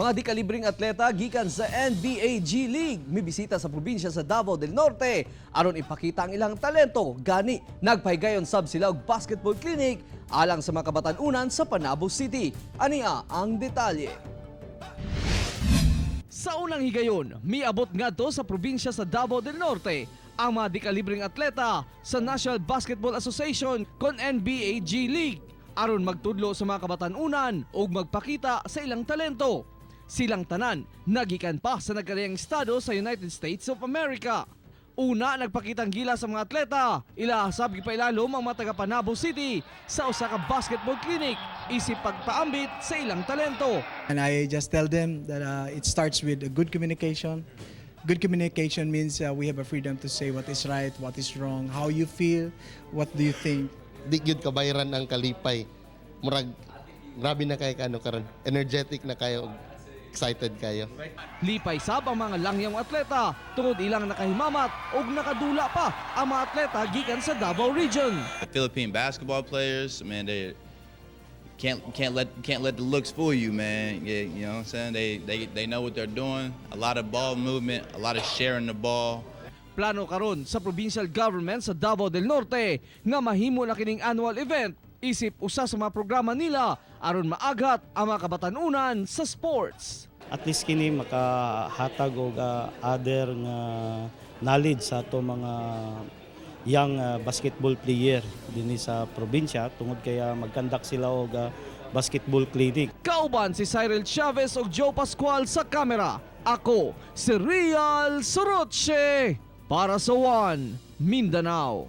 Mga di-kalibreng atleta gikan sa NBA G League mibisita sa probinsya sa Davao del Norte aron ipakita ang ilang talento. Gani, nagpahigayon sab sila og basketball clinic alang sa mga kabatan-unan sa Panabo City. Ania ang detalye. Sa unang higayon, miabot ngadto sa probinsya sa Davao del Norte ang mga di-kalibreng atleta sa National Basketball Association kon NBA G League aron magtudlo sa mga kabatan-unan ug magpakita sa ilang talento. Silang tanan nagikan pa sa nagkalaing estado sa United States of America. Una, nagpakitang gilas sa mga atleta. Ila sab gipailalom ang mga taga Panabo City sa usa ka basketball clinic isip pagpaambit sa ilang talento. And I just tell them that it starts with a good communication. Good communication means we have a freedom to say what is right, what is wrong, how you feel, what do you think. Di gyud kabayran ang kalipay. Murag grabe na kay kano karon. Energetic na kayo, excited kayo. Lipay sab ang mga langyang atleta tungod ilang nakahimamat og nakadula pa ang mga atleta gikan sa Davao Region. The Philippine basketball players, man, they can't let the looks fool you, man. Yeah, you know what I'm saying? They know what they're doing. A lot of ball movement, a lot of sharing the ball. Plano karon sa provincial government sa Davao del Norte nga mahimo na kining annual event isip usa sa mga programa nila aron maaghat ang mga kabatan-unan sa sports. At least kini makahatag og other nga knowledge sa ato mga young basketball player dinhi sa probinsya tungod kaya mag-conduct sila og basketball clinic. Kauban si Cyril Chavez ug Joe Pascual sa kamera. Ako si Real Soroche para sa One Mindanao.